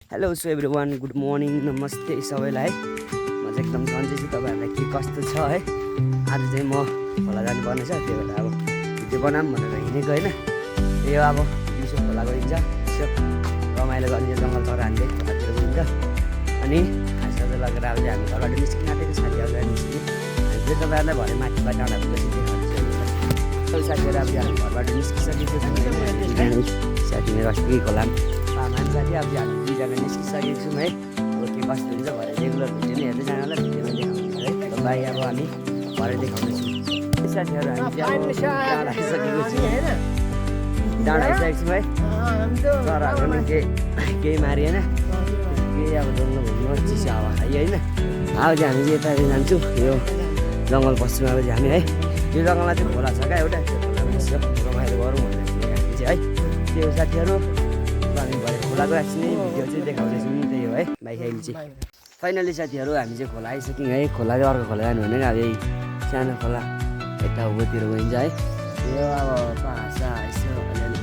hello so everyone good morning नमस्ते सबैलाई म चाहिँ एकदम सन्चै छु तपाईँहरूलाई के कस्तो छ है आज चाहिँ म खोला जानुपर्ने छ त्यही भएर अब भिडियो बनाऊँ भनेर हिँडेको होइन त्यही हो अब दिउँसो खोला गइन्छ यसो रमाइलो गर्ने जङ्गल तर हामीले खोलातिर गइन्छ अनि खासमा लगेर अब चाहिँ हामी घरबाट निस्किन आँटेको साथीहरूलाई निस्किने हामी चाहिँ तपाईँहरूलाई भरे माथिबाट डाँडा पुगेपछि देखाउँछु साथीहरू अब हामी घरबाट निस्किसकेको छौँ साथी मेरो अस्ति खोला मान साथी अब हामी दुईजना निस्किसकेको छौँ है अब के कस्तो हुन्छ भरे रेगुलर भिडियो नै हेर्दै जानलाई भिडियोमा देखाउँछु है र भाइ अब हामी भरे देखाउँदैछौँ साथीहरू हामी डाँडा आइसकेको छौँ डाँडा आइसकेको छौँ है चराहरू नि केही मारि होइन केही अब जङ्गल घुम्नु चिसो हावा खाइ होइन अब चाहिँ हामी चाहिँ यता जान्छौँ यो जङ्गल पस्छौँ अब चाहिँ हामी है यो जङ्गलमा चाहिँ खोला छ क्या एउटा त्यो खोलामा यसो रमाइलो गरौँ भनेर हामी चाहिँ है त्यो साथीहरू हामी भरे खोला गएको छु भिडियो चाहिँ देखाउँदैछौँ नि त्यही हो है बाइक अहिले चाहिँ फाइनली साथीहरू हामी चाहिँ खोला आइसक्यौँ है खोला चाहिँ अर्को खोला जानु भनेको अब यही सानो खोला यता उँभोतिर गइन्छ है यो अब पासा यसो अलिअलि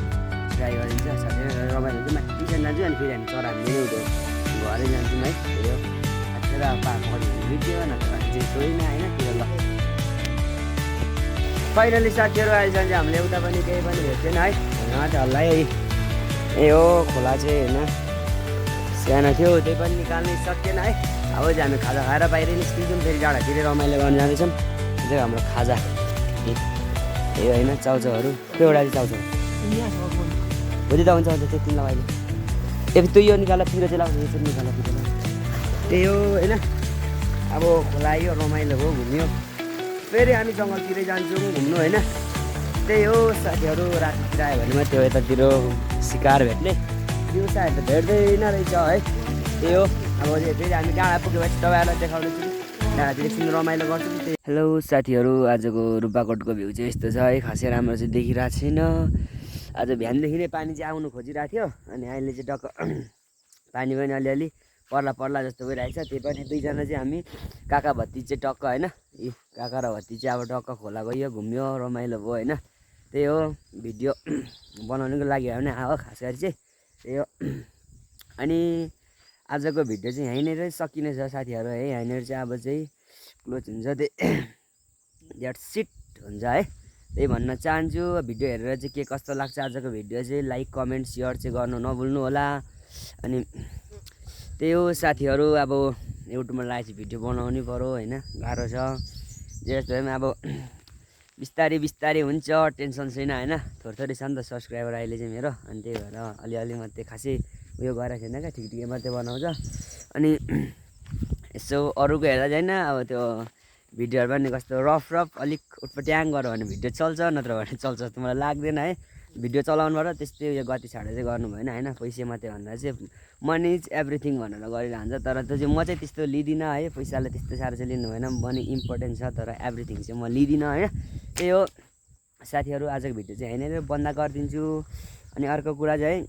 ट्राई गरिन्छ साथीहरू रमाइलो हुन्छ माथि टिसन जान्छु अनि फेरि हामी चरा हामीले उठ्यो घरै जान्छौँ है त्यही हो र पाएको भिडियो नत्र भने चाहिँ छोइनँ होइन त्यो ल फाइनली साथीहरू आइसक्छ हामीले उता पनि केही पनि भेट्दैन है हल्ला ए हो खोला चाहिँ होइन सानो थियो त्यही पनि निकाल्नै सकिएन है अब चाहिँ हामी खाजा खाएर बाहिर निस्किन्छौँ फेरि डाँडातिर रमाइलो गर्न जाँदैछौँ त्यो चाहिँ हाम्रो खाजा ए होइन चाउचाउहरू त्यो एउटा चाहिँ चाउचाउ भोलि त हुन्छ हुन्छ त्यति ल अहिले एक त्यो यो निकाल पिरो चाहिँ लाउँछ यसरी निकाल पिरो त्यही हो होइन अब खोला आयो रमाइलो हो घुम्यो फेरि हामी जङ्गलतिरै जान्छौँ घुम्नु होइन त्यही हो साथीहरू रातितिर आयो भने त्यो यतातिर शिकार भेट्ने दिउँसाहरू त भेट्दैन रहेछ है त्यही हो अब फेरि हामी डाँडा पुगेपछि तपाईँहरूलाई देखाउनेछु डाँडातिर एकछिन रमाइलो गर्छौँ त्यही हेलो साथीहरू आजको रुपाकोटको भ्यू चाहिँ यस्तो छ है खासै राम्रो चाहिँ देखिरहेको छैन आज बिहानदेखि नै पानी चाहिँ आउनु खोजिरहेको थियो अनि अहिले चाहिँ टक्क पानी पनि अलिअलि पर्ला पर्ला जस्तो भइरहेको छ त्यही पनि दुईजना चाहिँ हामी काका भत्ती चाहिँ टक्क होइन यी काका र भत्ती चाहिँ अब टक्क खोला गयो घुम्यो रमाइलो भयो होइन त्यही हो भिडियो बनाउनुको लागि हो भने आयो खास गरी चाहिँ त्यही हो अनि आजको भिडियो चाहिँ यहीँनिर सकिने छ साथीहरू है यहीँनिर चाहिँ अब चाहिँ क्लोज हुन्छ त्यही द्याट सिट हुन्छ है त्यही भन्न चाहन्छु भिडियो हेरेर चाहिँ के कस्तो लाग्छ आजको भिडियो चाहिँ लाइक कमेन्ट सेयर चाहिँ गर्नु नभुल्नु होला अनि त्यही हो साथीहरू अब युट्युबमा लाइक भिडियो बनाउनै पऱ्यो होइन गाह्रो छ जे जस्तो पनि अब बिस्तारै बिस्तारै हुन्छ टेन्सन छैन होइन थोरै छ नि त सब्सक्राइबर अहिले चाहिँ मेरो अनि त्यही भएर अलिअलि मात्रै खासै उयो गरेको छैन क्या ठिक ठिकै मात्रै बनाउँछ अनि यसो अरूको हेर्दा चाहिँ होइन अब त्यो भिडियोहरू पनि कस्तो रफ अलिक उटपट्याङ गऱ्यो भने भिडियो चल्छ नत्र भने चल्छ जस्तो मलाई लाग्दैन है भिडियो चलाउनुबाट त्यस्तै उयो गति छाडेर चाहिँ गर्नु भएन होइन पैसा मात्रै भनेर चाहिँ मनी इज एभ्रिथिङ भनेर गरिरहन्छ तर त्यो चाहिँ म चाहिँ त्यस्तो लिँदिनँ है पैसाले त्यस्तो साह्रो चाहिँ लिनु भएन मनी इम्पोर्टेन्ट छ तर एभ्रिथिङ चाहिँ म लिँदिनँ होइन त्यही हो साथीहरू आजको भिडियो चाहिँ यहीँनिर बन्द गरिदिन्छु अनि अर्को कुरा चाहिँ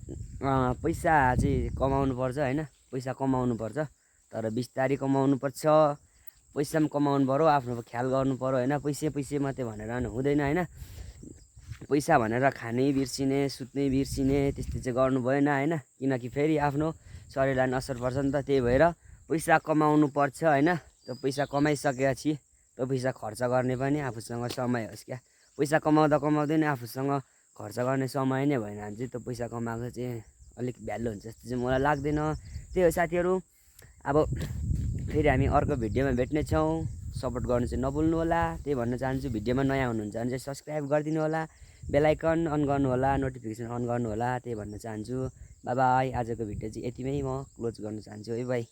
पैसा चाहिँ कमाउनु पर्छ होइन पैसा कमाउनु पर्छ तर बिस्तारै कमाउनु पर्छ पैसा पनि कमाउनु पऱ्यो आफ्नो ख्याल गर्नु पऱ्यो होइन पैसा मात्रै भनेर हुँदैन होइन पैसा भनेर खानै बिर्सिने सुत्नै बिर्सिने त्यस्तो चाहिँ गर्नु भएन होइन किनकि फेरि आफ्नो शरीरलाई असर पर्छ नि त त्यही भएर पैसा कमाउनु पर्छ होइन त्यो पैसा कमाइसकेपछि त्यो पैसा खर्च गर्ने पनि आफूसँग समय होस् क्या पैसा कमाउँदा कमाउँदैन आफूसँग खर्च गर्ने समय नै भएन भने चाहिँ त्यो पैसा कमाएको चाहिँ अलिक भ्यालु हुन्छ जस्तो चाहिँ मलाई लाग्दैन त्यही हो साथीहरू अब फेरि हामी अर्को भिडियोमा भेट्नेछौँ सपोर्ट गर्नु चाहिँ नभुल्नु होला त्यही भन्न चाहन्छु भिडियोमा नयाँ हुनुहुन्छ भने चाहिँ सब्सक्राइब गरिदिनु होला बेल आइकन अन गर्नु होला नोटिफिकेसन अन गर्नु होला त्यही भन्न चाहन्छु बाई बाई आजको भिडियो चाहिँ यतिमै म क्लोज गर्न चाहन्छु है बाई